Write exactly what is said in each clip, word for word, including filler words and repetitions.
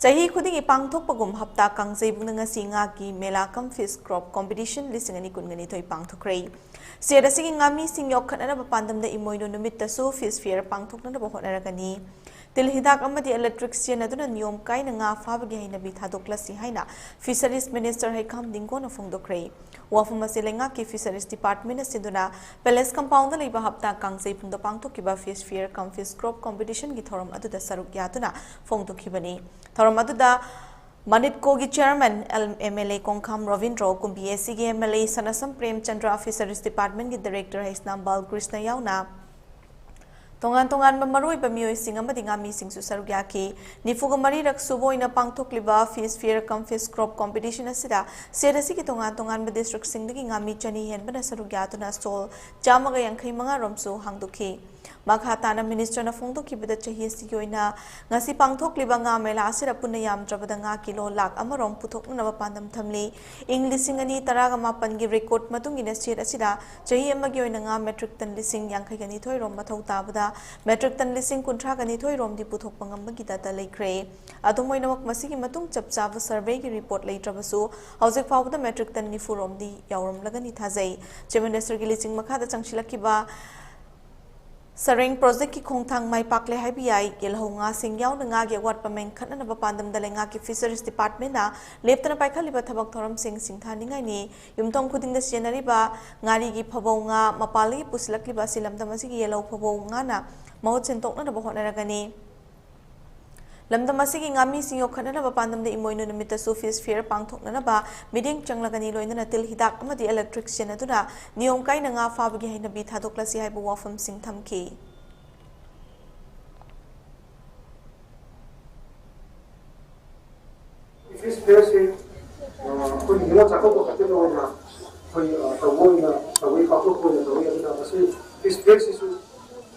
ꯆꯍꯤ ꯈꯨꯗꯤꯡꯒꯤ ꯄꯥꯡꯊꯣꯛꯄꯒꯨꯝ ꯍꯞꯇꯥ ꯀꯥꯡꯖꯩꯕꯨꯡꯗ ꯉꯁꯤ ꯉꯥꯒꯤ ꯃꯦꯂꯥ ꯀꯝ ꯐꯤꯁ ꯀ꯭ꯔꯣꯞ ꯀꯣꯝꯄꯤꯇꯤꯁꯟ ꯂꯤꯁꯤꯡ ꯑꯅꯤ ꯀꯨꯟꯒꯅꯤꯊꯣꯏ ꯄꯥꯡꯊꯣꯛꯈ꯭ꯔꯦ꯫ ꯁꯦꯠ ꯑꯁꯤꯒꯤ ꯉꯥꯃꯤꯁꯤꯡ ꯌꯣꯛꯈꯠꯅꯅꯕ ꯄꯥꯟꯗꯝꯗ ꯏꯃꯣꯏꯅꯨ ꯅꯨꯃꯤꯠꯇꯁꯨ ꯐꯤꯁ ꯐꯤꯌꯔ ꯄꯥꯡꯊꯣꯛꯅꯅꯕ ꯍꯣꯠꯅꯔꯒꯅꯤ꯫ ꯇꯤꯜ ꯍꯤꯗꯥꯛ ꯑꯃꯗꯤ ꯏꯂꯦꯛꯇ꯭ꯔꯤꯛ ꯁꯤꯖꯤꯟꯅꯗꯨꯅ ꯅꯤꯌꯣꯝ ꯀꯥꯏꯅ ꯉꯥ ꯐꯥꯕꯒꯤ ꯍꯩꯅꯕꯤ ꯊꯥꯗꯣꯛꯂꯁꯤ ꯍꯥꯏꯅ ꯐꯤꯁꯔꯤꯁ ꯃꯤꯅꯤꯁꯇꯔ ꯍꯩꯈꯥꯝ ꯗꯤꯡꯒꯣꯅ ꯐꯣꯡꯗꯣꯛꯈ꯭ꯔꯦ꯫ ꯋꯥꯐꯝ ꯑꯁꯤ ꯂꯩꯉꯥꯛꯀꯤ ꯐꯤꯁꯔꯤꯁ ꯗꯤꯄꯥꯔꯠꯃꯦꯟꯅ ꯁꯤꯟꯗꯨꯅ ꯄꯦꯂꯦꯁ ꯀꯝꯄꯥꯎꯟꯗ ꯂꯩꯕ ꯍꯞꯇꯥ ꯀꯥꯡꯖꯩꯕꯨꯡꯗ ꯄꯥꯡꯊꯣꯛꯈꯤꯕ fish fair cum fish crop ꯀꯣꯝꯄꯤꯇꯤꯁꯟꯒꯤ ꯊꯧꯔꯝ ꯑꯗꯨꯗ ꯁꯔꯨꯛ ꯌꯥꯗꯨꯅ ꯐꯣꯡꯗꯣꯛꯈꯤꯕꯅꯤ꯫ ꯊꯧꯔꯝ ꯑꯗꯨꯗ ꯃꯅꯤꯠꯀꯣꯒꯤ chairman L M L A Kongkham Robindro, Kumbi A ꯁꯤꯒꯤ ꯑꯦꯝ ꯑꯦꯜ ꯑꯦ ꯁꯅꯥꯁꯝ ꯄ꯭ꯔꯦꯝꯆꯟꯗ꯭ꯔ, ꯐꯤꯁꯔꯤꯁ ꯗꯤꯄꯥꯔꯠꯃꯦꯟꯒꯤ ꯗꯥꯏꯔꯦꯛꯇꯔ ꯍꯩꯁꯅꯥꯝ ꯕꯥꯜꯀ꯭ꯔꯤꯁꯅ ꯌꯥꯎꯅ ꯇꯣꯉꯥꯟ ꯇꯣꯉꯥꯟꯕ ꯃꯔꯨꯑꯣꯏꯕ ꯃꯤꯑꯣꯏꯁꯤꯡ ꯑꯃꯗꯤ ꯉꯥꯃꯤꯁꯤꯡꯁꯨ ꯁꯔꯨꯛ ꯌꯥꯈꯤ꯫ ꯅꯤꯐꯨꯒ ꯃꯔꯤꯔꯛ ꯁꯨꯕ ꯑꯣꯏꯅ ꯄꯥꯡꯊꯣꯛꯂꯤꯕ fees fair cum fish crop competition ꯑꯁꯤꯗ ꯁꯦꯠ ꯑꯁꯤꯒꯤ ꯇꯣꯉꯥꯟ ꯇꯣꯉꯥꯟꯕ ꯗꯤꯁꯇ꯭ꯔꯤꯛꯁꯤꯡꯗꯒꯤ ꯉꯥꯃꯤ ꯆꯅꯤ ꯍꯦꯟꯕꯅ ꯁꯔꯨꯛ ꯌꯥꯗꯨꯅ ꯁ꯭ꯇꯣꯜ ꯆꯥꯝꯃꯒ ꯌꯥꯡꯈꯩ ꯃꯉꯥ ꯔꯣꯝꯁꯨ ꯍꯥꯡꯗꯣꯛꯈꯤ꯫ ꯃꯈꯥ ꯇꯥꯅ ꯃꯤꯅꯤꯁꯇꯔꯅ ꯐꯣꯡꯗꯣꯛꯈꯤꯕꯗ ꯆꯍꯤ ꯑꯁꯤꯒꯤ ꯑꯣꯏꯅ ꯉꯁꯤ ꯄꯥꯡꯊꯣꯛꯂꯤꯕ ꯉꯥ ꯃꯦꯂꯥ ꯑꯁꯤꯗ ꯄꯨꯟꯅ ꯌꯥꯝꯗ꯭ꯔꯕꯗ ꯉꯥ ꯀꯤꯂꯣ ꯂꯥꯈ ꯑꯃꯔꯣꯝ ꯄꯨꯊꯣꯛꯅꯅꯕ ꯄꯥꯟꯗꯝ ꯊꯝꯂꯤ꯫ ꯏꯪ ꯂꯤꯁꯤꯡ ꯑꯅꯤ ꯇꯔꯥꯒ ꯃꯥꯄꯟꯒꯤ ꯔꯦꯀꯣꯔꯗ ꯃꯇꯨꯡ ꯏꯟꯅ ꯁꯦꯠ ꯑꯁꯤꯗ ꯆꯍꯤ ꯑꯃꯒꯤ ꯑꯣꯏꯅ ꯉꯥ ꯃꯦꯇ꯭ꯔꯤꯛ ꯇꯟ ꯂꯤꯁꯤꯡ ꯌꯥꯡꯈꯩꯒ ꯅꯤꯊꯣꯏ ꯔꯣꯝ ꯃꯊꯧ ꯇꯥꯕꯗ ꯃꯦꯇ꯭ꯔꯤꯛ ꯇꯟ ꯂꯤꯁꯤꯡ ꯀꯨꯟꯊ꯭ꯔꯥꯒ ꯅꯤꯊꯣꯏ ꯔꯣꯝꯗꯤ ꯄꯨꯊꯣꯛꯄ ꯉꯝꯕꯒꯤ ꯗꯥꯇꯥ ꯂꯩꯈ꯭ꯔꯦ꯫ ꯑꯗꯨꯝ ꯑꯣꯏꯅꯃꯛ, ꯃꯁꯤꯒꯤ ꯃꯇꯨꯡ ꯆꯞ ꯆꯥꯕ ꯁꯔꯚꯦꯒꯤ ꯔꯤꯄꯣꯔꯠ ꯂꯩꯇ꯭ꯔꯕꯁꯨ, ꯍꯧꯖꯤꯛ ꯐꯥꯎꯕꯗ ꯃꯦꯇ꯭ꯔꯤꯛ ꯇꯟ ꯅꯤꯐꯨ ꯔꯣꯝꯗꯤ ꯌꯥꯎꯔꯝꯂꯒꯅꯤ ꯊꯥꯖꯩ꯫ ꯆꯤꯐ ꯃꯤꯅꯤꯁꯇꯔꯒꯤ ꯂꯤꯆꯤꯡ ꯃꯈꯥꯗ ꯆꯪꯁꯤꯜꯂꯛꯈꯤꯕ ꯁꯔꯦꯡ ꯄ꯭ꯔꯣꯖꯦꯛꯀꯤ ꯈꯣꯡꯊꯥꯡ ꯃꯥꯏ ꯄꯥꯛꯂꯦ ꯍꯥꯏꯕ ꯌꯥꯏ꯫ ꯌꯦꯜꯍꯧ ꯉꯥꯁꯤꯡ ꯌꯥꯎꯅ ꯉꯥꯒꯤ ꯑꯋꯥꯠꯄ ꯃꯦꯟꯈꯠꯅꯅꯕ ꯄꯥꯟꯗꯝꯗ ꯂꯩꯉꯥꯛꯀꯤ ꯐꯤꯁꯔꯤꯁ ꯗꯤꯄꯥꯔꯠꯃꯦꯟꯅ ꯂꯦꯞꯇꯅ ꯄꯥꯏꯈꯠꯂꯤꯕ ꯊꯕꯛ ꯊꯧꯔꯝꯁꯤꯡ ꯁꯤꯡꯊꯥꯅꯤꯡꯉꯥꯏꯅꯤ꯫ ꯌꯨꯝꯊꯣꯡ ꯈꯨꯗꯤꯡꯗ ꯁꯤꯖꯤꯟꯅꯔꯤꯕ ꯉꯥꯔꯤꯒꯤ ꯐꯕꯧ ꯉꯥ ꯃꯄꯥꯟꯗꯒꯤ ꯄꯨꯁꯤꯜꯂꯛꯂꯤꯕ ꯑꯁꯤ ꯂꯝꯗꯝ ꯑꯁꯤꯒꯤ ꯌꯦꯜꯍꯧ ꯐꯕꯧ ꯉꯥꯅ ꯃꯍꯨꯠ ꯁꯤꯟꯗꯣꯛꯅꯅꯕ ꯍꯣꯠꯅꯔꯒꯅꯤ꯫ ꯂꯝꯗꯝ ꯑꯁꯤꯒꯤ ꯉꯥꯃꯤꯁꯤꯡ ꯌꯣꯛꯈꯠꯅꯅꯕ ꯄꯥꯟꯗꯝꯗ ꯏꯃꯣꯏꯅꯨ ꯅꯨꯃꯤꯠꯇꯁꯨ ꯐꯤꯁ ꯐꯤꯌꯔ ꯄꯥꯡꯊꯣꯛꯅꯅꯕ ꯃꯤꯠꯌꯦꯡ ꯆꯪꯂꯒꯅꯤ꯫ ꯂꯣꯏꯅꯅ ꯇꯤꯜ ꯍꯤꯗꯥꯛ ꯑꯃꯗꯤ ꯏꯂꯦꯛꯇ꯭ꯔꯤꯛ ꯁꯤꯖꯤꯟꯅꯗꯨꯅ ꯅꯤꯌꯣꯝ ꯀꯥꯏꯅ ꯉꯥ ꯐꯥꯕꯒꯤ ꯍꯩꯅꯕꯤ ꯊꯥꯗꯣꯛꯂꯁꯤ ꯍꯥꯏꯕ ꯋꯥꯐꯝꯁꯤꯡ ꯊꯝꯈꯤ꯫ ꯐꯤꯁ ꯐꯤꯌꯔꯁꯤ, ꯑ, ꯑꯩꯈꯣꯏꯒꯤ ꯅꯤꯉꯣꯜ ꯆꯥꯛꯀꯧꯕ ꯈꯛꯇꯗ ꯑꯣꯏꯅ ꯑꯩꯈꯣꯏ, ꯑ, ꯇꯧꯕ ꯑꯣꯏꯅ ꯇꯧꯏ, ꯄꯥꯡꯊꯣꯛꯄ ꯑꯣꯏꯅ ꯇꯧꯏ꯫ ꯑꯗꯨꯅ ꯃꯁꯤ ꯐꯤꯁ ꯐꯤꯌꯔꯁꯤꯁꯨ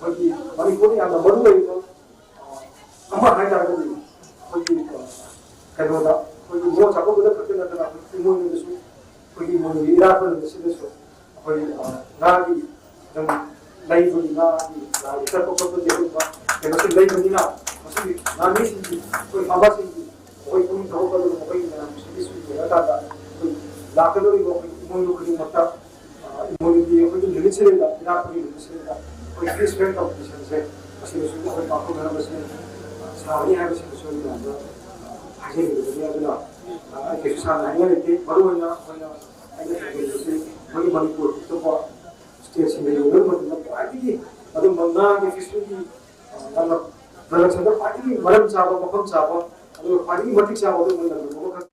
ꯑꯩꯈꯣꯏꯒꯤ ꯃꯅꯤꯄꯨꯔꯗ ꯌꯥꯝꯅ ꯃꯔꯨ ꯑꯣꯏꯕ, ꯑ, ꯑꯃ ꯍꯥꯏꯇꯥꯔꯒꯗꯤ ꯑꯩꯈꯣꯏꯒꯤ, ꯑ, ꯀꯩꯅꯣꯗ ꯑꯩꯈꯣꯏꯒꯤ ꯅꯤꯉꯣꯜ ꯆꯥꯛꯀꯧꯕꯗ ꯈꯛꯇ ꯅꯠꯇꯅ ꯑꯩꯈꯣꯏ ꯏꯃꯣꯏꯅꯨꯗꯁꯨ, ꯑꯩꯈꯣꯏꯒꯤ ꯏꯃꯣꯏꯅꯨꯒꯤ ꯏꯔꯥꯠꯄ ꯅꯨꯃꯤꯠꯁꯤꯗꯁꯨ ꯑꯩꯈꯣꯏ, ꯑ, ꯉꯥꯒꯤ ꯑꯗꯨꯝ ꯂꯩꯕꯒꯤ, ꯉꯥꯒꯤ ꯂꯥꯏ ꯀꯠꯄ ꯈꯣꯠꯄꯒꯤ ꯑꯗꯨꯒꯨꯝꯕ ꯀꯩꯅꯣꯁꯨ ꯂꯩꯕꯅꯤꯅ, ꯃꯁꯤꯒꯤ ꯉꯥꯃꯤꯁꯤꯡꯒꯤ, ꯑꯩꯈꯣꯏ ꯐꯥꯔꯃꯔꯁꯤꯡꯒꯤ ꯊꯕꯛ ꯑꯗꯨ ꯃꯈꯣꯏ ꯃꯌꯥꯝꯁꯤꯒꯤꯁꯨ ꯌꯦꯡꯉꯀꯥꯟꯗ ꯑꯩꯈꯣꯏ ꯂꯥꯛꯀꯗꯧꯔꯤꯕ ꯑꯩꯈꯣꯏ ꯏꯃꯣꯏꯅꯨ ꯈꯨꯗꯤꯡꯃꯛꯇ, ꯑ, ꯏꯃꯣꯏꯅꯨꯒꯤ ꯑꯩꯈꯣꯏꯒꯤ ꯅꯨꯃꯤꯠꯁꯤꯗꯩꯗ, ꯏꯔꯥꯠꯄꯒꯤ ꯅꯨꯃꯤꯠꯁꯤꯗꯩꯗ ꯑꯩꯈꯣꯏ ꯐꯤꯁ ꯐꯦꯌꯔ ꯀꯝꯄꯤꯇꯤꯁꯟꯁꯦ ꯃꯁꯤꯗꯁꯨ ꯑꯩꯈꯣꯏ ꯄꯥꯡꯊꯣꯛꯅꯅꯕꯁꯦ, ꯑ, ꯁꯥꯒꯅꯤ ꯍꯥꯏꯕꯁꯤꯗꯁꯨ ꯑꯩ ꯃꯌꯥꯝꯗ, ꯑ, ꯍꯥꯏꯖꯅꯤꯡꯕꯅꯤ꯫ ꯑꯗꯨꯅ, ꯑ, ꯑꯩ ꯀꯩꯁꯨ ꯁꯥꯡꯅ ꯍꯥꯏꯅꯤꯡꯉꯥꯏ ꯂꯩꯇꯦ꯫ ꯃꯔꯨꯑꯣꯏꯅ ꯑꯩꯈꯣꯏꯅ ꯑꯩꯅ ꯊꯝꯖꯅꯤꯡꯕꯁꯤ ꯑꯩꯈꯣꯏꯒꯤ ꯃꯅꯤꯄꯨꯔ ꯑꯇꯣꯞꯄ ꯁ꯭ꯇꯦꯠꯁꯤꯡꯗ ꯌꯦꯡꯅꯕ ꯃꯇꯝꯗ ꯈ꯭ꯋꯥꯏꯗꯒꯤ ꯑꯗꯨꯝꯕ ꯉꯥꯒꯤ ꯐꯤꯁꯔꯤꯒꯤ, ꯑ, ꯌꯥꯝꯅ ꯄ꯭ꯔꯗꯛꯁꯟꯗ ꯈ꯭ꯋꯥꯏꯗꯒꯤ ꯃꯔꯝ ꯆꯥꯕ, ꯃꯐꯝ ꯆꯥꯕ, ꯑꯗꯨꯒ ꯈ꯭ꯋꯥꯏꯗꯒꯤ ꯃꯇꯤꯛ ꯆꯥꯕ ꯑꯗꯨꯒꯨꯝꯕ ꯂꯝꯗꯝ ꯑꯃꯈꯛ